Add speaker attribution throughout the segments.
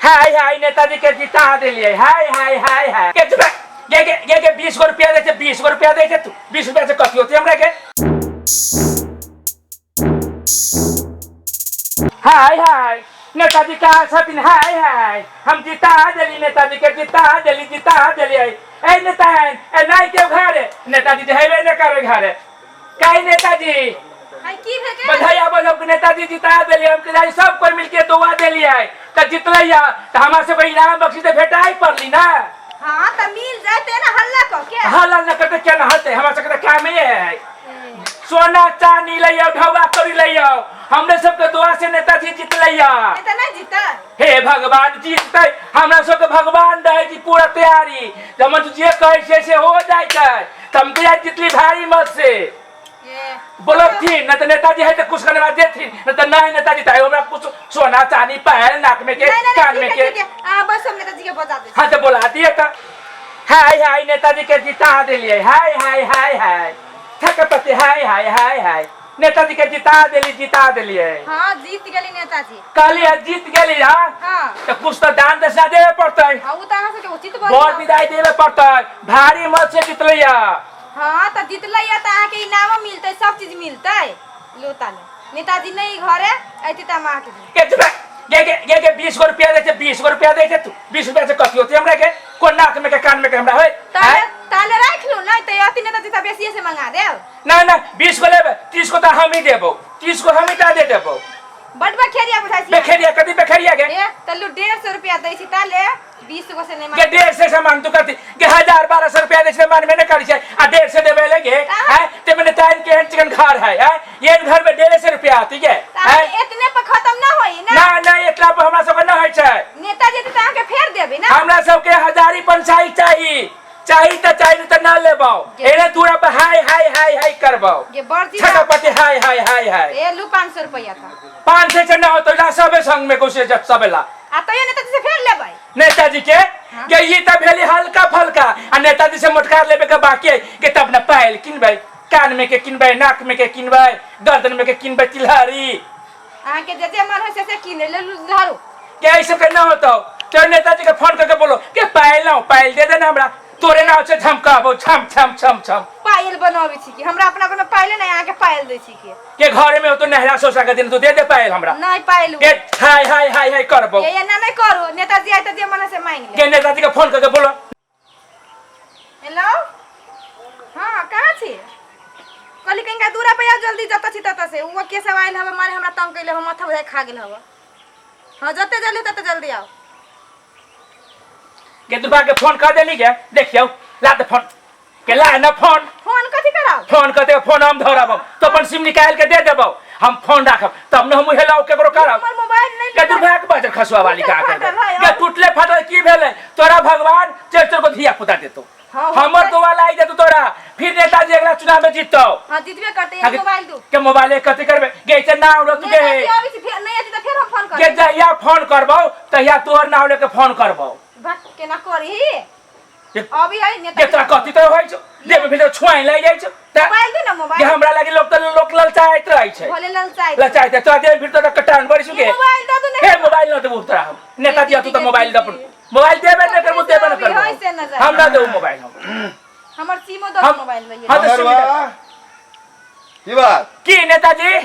Speaker 1: हाय हाय नेताजी के जिता देलियै। हाय हाय हाय हाय के चुप गे गे गे गे 20 गो रुपया दै छै, 20 गो रुपया दै छै तू। 20 रुपया से कथी होतै हमरा के? हाय हाय नेताजी कहाँ छथिन? हाय हाय हम जिता देली नेताजी के, जिता देली, जिता देलियै। ए नेता ए नहीं के घरे नेताजी जे हेबे न करे घरे। काहे नेताजी
Speaker 2: हाय की भेल के?
Speaker 1: बधाई बजब के नेताजी जिता देलियै। हम के सब कोई मिलके दुआ देलियै त जितलै या त हमरा सबके इनाम बख्शीश त भेटाई पड़ली ना।
Speaker 2: हाँ त मिल जाते ना हल्ला क के।
Speaker 1: हल्ला न करते क्या न होते, हमरा सबके त कामे है। सोना चांदी लइयो, ढौआ करी लइयो, हमरे सबके दुआ से नेताजी जितलै या।
Speaker 2: नेता नहीं जीतल।
Speaker 1: हे भगवान जीतते हमरा सबके भगवान रहै छी पूरा तैयारी, जब जे कहै छै से हो जाइ छै। त हम के जितली भारी मत से बोलथिन न त नेताजी है त कुछ करने बाद देथिन न त नहीं नेताजी त हमरा कुछ सोना चांदी पायल नाक में के
Speaker 2: नहीं नहीं
Speaker 1: कान में
Speaker 2: ठीक है
Speaker 1: के।
Speaker 2: ठीक है, आ बस हम नेताजी के बता दे।
Speaker 1: हाँ तो बोला दिए त हाय हाय नेताजी के जिता देलियै। हाय हाय हाय हाय थकपति हाय हाय हाय हाय नेताजी के जिता देली, जिता देलियै।
Speaker 2: हाँ जीत गेली नेताजी।
Speaker 1: कहली है जीत गेली। हाँ
Speaker 2: हाँ
Speaker 1: त कुछ तो दान दक्षिणा देवे पड़तै।
Speaker 2: हाँ उ त अहाँ सबके उचित
Speaker 1: बड़
Speaker 2: बोल।
Speaker 1: विदाई देवे पड़तै, भारी मत से जितलै या।
Speaker 2: हाँ त जीतलै या त अहाँ के इनामो मिलतै, सब चीज मिलतै। लो ताले नेताजी नहीं घरे ऐती त हम अहाँ के देब।
Speaker 1: के चुप गे गे गे गे 20 गो रुपया दै छै, 20 गो रुपया दै छै तू। 20 रुपया से कथी होतै हमरा के? कोन नाक में के कान में के हमरा होय?
Speaker 2: ताले ताले राख लू, नहीं त अति नेताजी त बेसिए से मंगा देब।
Speaker 1: ना ना 20 गो लेबै, 30 गो त हम ही देबौ, 30 गो हम ही ता दे देबौ।
Speaker 2: बड बखेरिया बुझाइ छी।
Speaker 1: बेखेरिया कथी बेखेरिया गे?
Speaker 2: ए त लू 150 रुपया दै छी ताले 20 गो से नहीं
Speaker 1: के 150 सामान तू कथी के 1000 1200 रुपया दै छै मान में नहीं करी छै आ 150 देबे लगे है ते मैंने ताइन के एहन चिकन घर है, है ये घर में 150 रुपया आती के
Speaker 2: त
Speaker 1: है।
Speaker 2: इतने पर खत्म ना होई ना।
Speaker 1: ना ना इतना पर हमरा सबके ना होइ छै।
Speaker 2: नेताजी त अहाँ के फेर देबे ना।
Speaker 1: हमरा सबके हजारी पंचाई चाही, चाही त चाही नहीं त ना लेबौ। एने दूरा पर हाय हाय हाय हाय करबौ।
Speaker 2: ये बड़ जी
Speaker 1: छकापति हाय हाय हाय हाय।
Speaker 2: ए लू 500 रुपया था।
Speaker 1: 500 से ना होतो ला सबे संग में कुछ जब सबे ला।
Speaker 2: आ तैयो नेताजी से फेर लेबै।
Speaker 1: नेताजी के के ई त भेली हल्का फल्का आ नेताजी से मोटकार लेबे के बाकी है के तब न पायल किनबै, कान में के किनबै, नाक में के किनबै, गर्दन में के किनबै तिलहरी।
Speaker 2: अहाँ के जे जे मन होइ से से किने ले लू धरू।
Speaker 1: के ऐसे के ना होतो तो नेताजी के फोन करके बोलो के पायल ना पायल दे देना हमरा, तोरे ना से झमकाबो छम छम छम छम।
Speaker 2: पायल बनाबै छी कि हमरा अपना घर में पायले नहीं, अहाँ के पायल दै छी के?
Speaker 1: के घरे में हो तो नहरा सोसा के दिन तू दे दे पायल हमरा।
Speaker 2: नहीं पायल
Speaker 1: के हाय हाय हाय हाय करबो।
Speaker 2: ये ना नहीं करो, नेताजी आए त जे मन से मांग ले।
Speaker 1: के नेताजी के फोन करके बोलो।
Speaker 2: हेलो हाँ कहाँ छी? कहली कहीं दूरा पे आओ जल्दी, जत छी तत से वो के सब आयल हवे मारे हमरा तंग कइले हम माथा बुझाइ खा गेल हवे। हाँ जते जल्दी तते जल्दी आओ।
Speaker 1: के दुबा के फोन कर देली के देखियो ला दे फोन के ला ना फोन।
Speaker 2: फोन कथी कराओ?
Speaker 1: फोन करते फोन हम धरब, तो अपन सिम निकाल के दे देबो, हम फोन राखब तब न हम हेलो केकरो करब।
Speaker 2: हमर मोबाइल नहीं
Speaker 1: के दुर्भाग्य के बाजर खसुआ वाली का
Speaker 2: टूटल
Speaker 1: करबे
Speaker 2: फाटल है,
Speaker 1: के टूटले फाटल की भेलै तोरा भगवान चोर चोर को धिया पुता देतो।
Speaker 2: हाँ,
Speaker 1: हमर दुआ लाई देतो तोरा, फिर नेताजी अगला चुनाव में जीततो।
Speaker 2: हाँ जीतबे करते, एक मोबाइल दू।
Speaker 1: के मोबाइल कथी करबे गे से नाव रो तू के
Speaker 2: नेताजी आबै छी फेर नहीं आती त फेर हम फोन
Speaker 1: के
Speaker 2: करब।
Speaker 1: जहिया फोन करबौ तहिया तोहर नाव लेके फोन करबौ।
Speaker 2: भक केना करही अभी है नेता
Speaker 1: के तोरा कथी तो होइ छौ देह में भीतर छुआइ लागि जाइ छौ त
Speaker 2: मोबाइल दे ना मोबाइल।
Speaker 1: के हमरा लागि लोक त लोक ललचाइत रहै छै।
Speaker 2: भले ललचाइत
Speaker 1: ललचाइत तोरा देह भीतर त कटान बड़ी सुके।
Speaker 2: मोबाइल दे दू
Speaker 1: हे मोबाइल न देबू तोरा हम नेताजी तू त मोबाइल दे अपन मोबाइल देबे न करबू देबे न
Speaker 2: अभी होइ से न
Speaker 1: करबू
Speaker 2: जाए।
Speaker 1: हम न देबू मोबाइल हम।
Speaker 2: हमर सिमो दे मोबाइल लइए।
Speaker 1: हाँ, तो सुविधा।
Speaker 3: की बात
Speaker 1: की नेताजी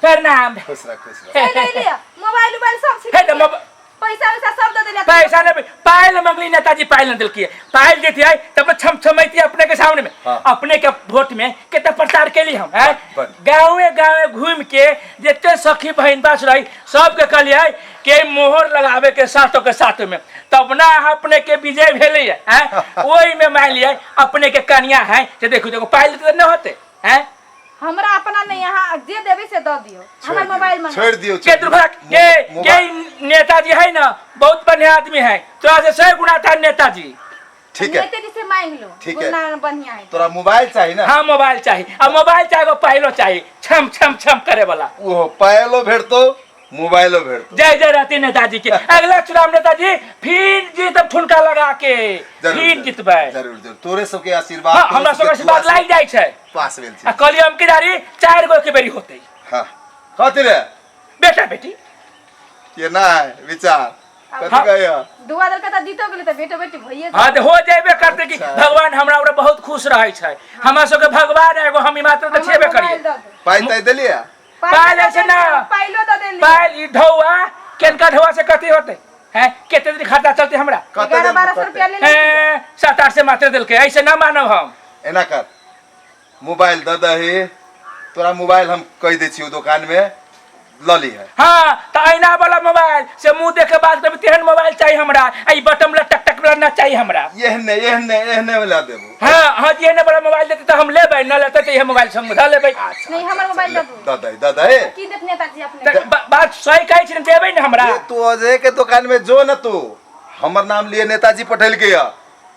Speaker 1: प्रणाम।
Speaker 3: खुश रह खुश रह।
Speaker 2: ले लिया मोबाइल उबाइल सब
Speaker 1: हे त
Speaker 2: पैसा वैसा सब दे देलिया।
Speaker 1: पैसा ने पायल मंगली नेताजी पायल न दिलकी पायल देती है तब छम छमैती अपने के सामने में।
Speaker 3: हाँ।
Speaker 1: अपने के वोट में कितना प्रचार केली हम है
Speaker 3: बड़।
Speaker 1: गाँवे गाँवे घूम के जितने सखी बहन पास रही सबके कहलिए के मोहर लगावे के साथों के साथ में तब ना अपने के विजय भेलै है ओही में मान लिये अपने के कन्या है से देखो देखो पायल तो न होते हैं।
Speaker 2: हमरा अपना नहीं यहाँ जे देबे से दऽ दियौ हमर मोबाइल मंगा।
Speaker 3: छोड़ दियौ
Speaker 1: के दुर्भाग्य के के नेताजी है ना बहुत बढ़िया आदमी है तोरा से 100 गुना था नेताजी।
Speaker 3: ठीक है
Speaker 2: नेताजी से मांग लो
Speaker 3: ठीक है।
Speaker 2: गुना बढ़िया है।
Speaker 3: तोरा मोबाइल चाहिए ना?
Speaker 1: हाँ मोबाइल चाहिए आ मोबाइल चाहिए पायलो चाहिए छम छम छम करे वाला।
Speaker 3: वो पायलो भेटतो मोबाइलो भेटतो।
Speaker 1: जय जय रहती नेताजी के अगला चुनाव नेताजी फिर जीतब ठुनका लगा के फिर जीतबै।
Speaker 3: जरूर जरूर तोरे सबके आशीर्वाद।
Speaker 1: हाँ, हमरा सबके आशीर्वाद लागि जाइ छै।
Speaker 3: पास भेल छै।
Speaker 1: आ कहलियै हम किदारी 4 गो के बेरी होतै।
Speaker 3: हाँ कथी रे?
Speaker 1: बेटा बेटी।
Speaker 3: केना है विचार? कथी कहैया?
Speaker 2: दुआ देलकै तऽ जीतो गेलै तऽ बेटो बेटी भइए।
Speaker 1: हाँ तऽ हो जेबे करते कि भगवान हमरा ओरा बहुत खुश रहै छै। हमरा सबके भगवान एगो हम ई मात्र तऽ छेबे करिए।
Speaker 3: पाइ ताइ देलियै?
Speaker 1: पाइ लै छै ना।
Speaker 2: पाइलो दऽ देली।
Speaker 1: पायल ई ढौआ केनका ढौआ से कथी होते हैं? केते दिन खर्चा चलते हमरा?
Speaker 3: कते
Speaker 2: 11
Speaker 3: देलकै?
Speaker 2: 12 सौ रुपया ले।
Speaker 1: ए, 7-8 से मात्र देलकै, ऐसे ना मानब हम।
Speaker 3: एना कर, मोबाइल दऽ दही तोरा। मोबाइल हम कहि दै छियौ, दोकानमे लऽ लिहे।
Speaker 1: हाँ तऽ ऐना वाला मोबाइल से मुंह देख के बात करबै तेहन मोबाइल चाही हमरा। आ ई बटन वाला टक टक वाला ना चाही हमरा।
Speaker 3: एहने एहने एहने वाला देबो।
Speaker 1: हाँ हाँ, एहने वाला मोबाइल देते तऽ हम लेबै, न लेते तऽ इहे मोबाइल संग धऽ लेबै।
Speaker 2: नहीं, हमर मोबाइल दऽ दू।
Speaker 3: दऽ दही, दऽ दही।
Speaker 2: की देत नेताजी अपने?
Speaker 1: तऽ बात सही कहै छी ने, देबै ने हमरा?
Speaker 3: ये तू अजय के दुकान में जो न, तू हमर नाम लिए नेताजी पठेलके या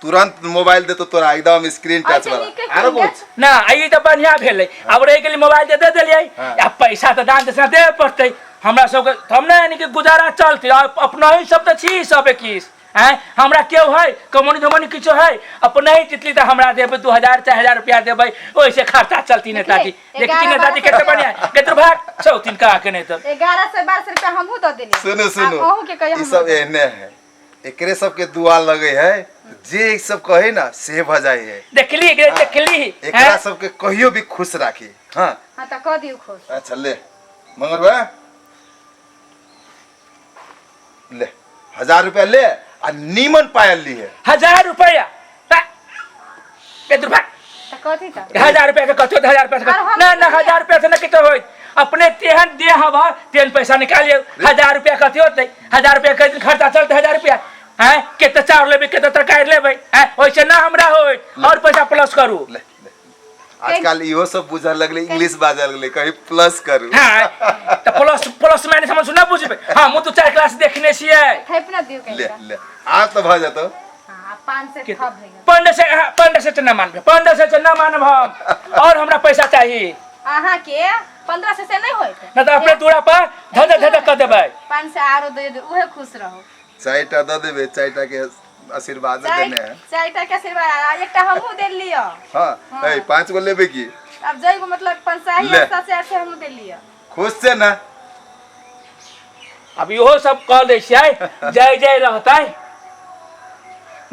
Speaker 3: तुरंत मोबाइल देतो तोरा, एकदम स्क्रीन टच
Speaker 2: अच्छा,
Speaker 3: वाला।
Speaker 2: नीके
Speaker 3: आरो
Speaker 2: कीन
Speaker 3: कुछ
Speaker 1: ना, ई तऽ बढ़िया भेलै। आब रहि गेलै मोबाइल जे दे देलियै। आ पैसा तऽ दान दक्षिणा देबे पड़तै हमरा सबके, तब ने यानी कि गुजारा चलतै। आ अपना ही सब तऽ छी सब 21 आँय, हमरा केओ है कमौनी धमौनी किछो है? अपने ही जितली तऽ हमरा देबै 2000 4000 रुपया देबै, ओहिसे खर्चा चलती। नेताजी देखी
Speaker 2: 11
Speaker 1: नेताजी
Speaker 2: 12
Speaker 1: कते बढ़िया केतरो भाग छौ तीन कहा के नहीं तऽ
Speaker 2: 1100 1200 रुपया हमहूँ दऽ देलियै।
Speaker 3: सुनू सुनू,
Speaker 2: आब अहूँ के कहियो।
Speaker 3: ई सब एहने है, एकरे सबके दुआ लगे है, जे ई सब कहे ना से भ जाए है।
Speaker 1: देखली गे, देखली।
Speaker 3: एकरा
Speaker 1: हैं?
Speaker 3: सबके कहियो भी खुश राखी। हाँ।
Speaker 2: हाँ तऽ कऽ दियौ खुश।
Speaker 3: अच्छा ले मंगरुआ, ले 1000 रुपया ले आ नीमन पायल ली है।
Speaker 1: 1000 रुपया बेदुर भाग।
Speaker 2: तऽ कथी तऽ?
Speaker 1: 1000 रुपया के कथी? 1000 रुपया से
Speaker 2: आर हम
Speaker 1: ना ना, 1000 रुपया से न किछो होइत। अपने तेहन देह हवा तेहन पैसा निकालियो। 1000 रुपया कथी होतै? 1000 रुपया कई दिन खर्चा चलतै? 1000 रुपया हैं, केते चाउर लेबै, केते तरकारी लेबै? हैं, ओइसे ना हमरा होइत, और पैसा प्लस करू।
Speaker 3: ले ले, आजकल इहो सब बुझऽ लगलै, इंग्लिश बाजऽ लगलै, कहीं प्लस करू।
Speaker 1: हाँ तऽ प्लस प्लस माइनस हम ना बुझबै। हम तो 4 क्लास देखने छियै।
Speaker 2: थैप न दियौ।
Speaker 3: ले।
Speaker 2: कहिया
Speaker 3: ले, आब तऽ भऽ जेतौ।
Speaker 2: हाँ, 500 थप भए गेल।
Speaker 1: 1500, हाँ, 1500 से ना मानबै, 1500 से ना मानब हम, और हमरा पैसा चाही।
Speaker 2: अहाँके 1500 से नहि होइत।
Speaker 1: ना तऽ अपने दूरा पर धधक धधक कऽ देबै।
Speaker 2: 500 आरो दे दे, उहे खुश रहो।
Speaker 3: 4टा दऽ देबै, 4टा के आशीर्वाद देने है।
Speaker 2: 4टा के आशीर्वाद आ एकटा हमहूँ दे लिअ।
Speaker 3: हाँ, ए 5 गो लेबै की?
Speaker 2: आब जइगो मतलब 500 ही।
Speaker 3: ले।
Speaker 2: 700 800 हमहूँ दे लिअ।
Speaker 3: खुश छै ने?
Speaker 1: अब इहो सब कह दै छियै, जय जय रहतै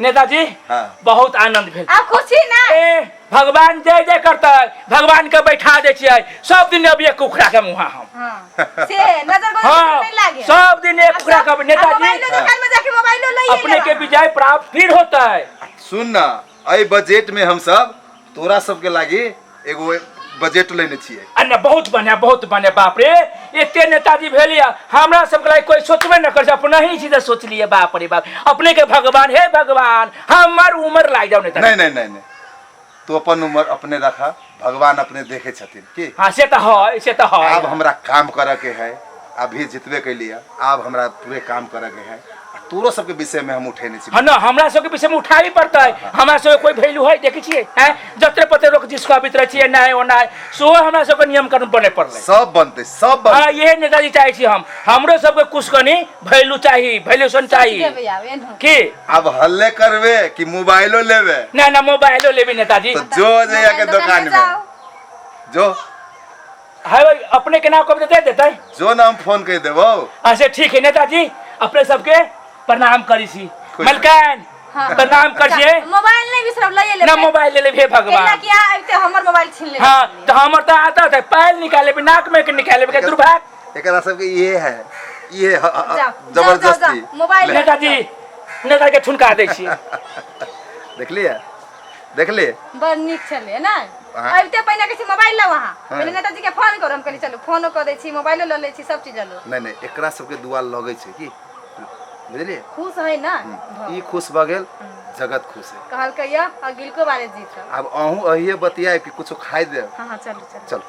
Speaker 1: नेताजी।
Speaker 3: हाँ।
Speaker 1: बहुत आनंद भेल।
Speaker 2: आब खुशी ना?
Speaker 1: ए भगवान जय जय करतै, भगवान के बैठा दै छियै सब दिन। अब एक उखड़ा के मुहा हम।
Speaker 2: हाँ, से नजर गोजर
Speaker 1: हाँ
Speaker 2: नहीं लागे।
Speaker 1: सब दिन एक उखड़ा के नेताजी।
Speaker 2: मोबाइलो दुकान में जाके मोबाइलो लइए।
Speaker 1: अपने के विजय प्राप्त फिर होतै।
Speaker 3: सुन ना, एहि बजट में हम सब तोरा सबके लागी एगो बजट लेने छियै।
Speaker 1: आ न, बहुत बढ़िया, बहुत बढ़िया। बाप रे, एते नेताजी भेलिया हमरा सबके लायक कोई सोचबे न कर छै, अपना ही चीज सोचलिए। बाप रे बाप, अपने के भगवान, हे भगवान, हमर उम्र लाग जाओ नेताजी।
Speaker 3: नहीं नहीं नहीं नहीं, तू अपन उम्र अपने रखा, भगवान अपने देखे छथिन की।
Speaker 1: हाँ, से तऽ है, से तऽ है।
Speaker 3: आब हमरा काम करऽ के है, अभी जितबे कैलिए, आब हमरा पूरे काम करऽ के है। आ तोरो सबके विषय में हम उठेने छी।
Speaker 1: हाँ न, हमरा सबके विषय में उठाबे पड़तै। हमरा सबके कोई वैल्यू है? देखै छियै हैं, जतरे पते रोक जिसको अबित रहै छियै नाय ओनाय सेहो हमरा सबके नियम कानून बने पड़लै।
Speaker 3: सब बनतै, सब बनतै।
Speaker 1: हाँ, इहे नेताजी चाहै छी हम। हमरो सबके कुछ कनी वैल्यू चाही, वैल्यूशन चाही।
Speaker 2: देबै आब एनहु।
Speaker 1: की?
Speaker 3: आब हल्ले करबे कि मोबाइलो लेबे?
Speaker 1: ना ना, मोबाइलो लेबी नेताजी।
Speaker 3: तो जो जइया के
Speaker 2: मोबाइल
Speaker 3: दुकान में
Speaker 2: जाओ।
Speaker 3: जो।
Speaker 1: है भाई, अपने के नाम कब दे देतै?
Speaker 3: जो ना, हम फोन कर देबो।
Speaker 1: अच्छा ठीक है नेताजी, अपने सबके प्रणाम करी छी।
Speaker 3: खुश।
Speaker 1: मलकान।
Speaker 2: हाँ।
Speaker 1: प्रणाम कर छियै।
Speaker 2: मोबाइल नहीं बिसरब, लइए लेबै।
Speaker 1: ना, मोबाइल ले लेब, हे
Speaker 2: केला
Speaker 1: भगवान।
Speaker 2: कि आबिते हमर मोबाइल छीन लेबै।
Speaker 1: हाँ तऽ हमर तऽ आदत है, पायल निकाल लेबै, नाक में के निकाल लेबै, दुर्भाग।
Speaker 3: एकरा सबके ये है, ये
Speaker 2: जाओ, जाओ,
Speaker 3: जबरदस्ती।
Speaker 2: जाओ, मोबाइल
Speaker 3: ले,
Speaker 1: नेताजी, नेता के ठुनका दै छियै।
Speaker 3: देखलिए देखलिए।
Speaker 2: बड़ नीक छलै ने?
Speaker 3: हाँ।
Speaker 2: अबिते पहिने कहै छी मोबाइल लाउ अहाँ।
Speaker 3: हाँ।
Speaker 2: पहिले नेताजी के फोन करू। हम कहली चलू, फोनो कऽ दै छी, मोबाइलो लऽ लै छी, सब चीज लऽ लू।
Speaker 3: नहीं नहीं, एकरा सबके दुआ लगै छै की, बुझलिए?
Speaker 2: खुश है ना?
Speaker 3: ई खुश भऽ गेल, जगत खुश है।
Speaker 2: कहलकै यऽ अगिलको बारे जीत।
Speaker 3: आब अहूँ अहिए बतियाए कि कुछो खाइ देब।
Speaker 2: हाँ हाँ, चलू चलू।
Speaker 3: चल।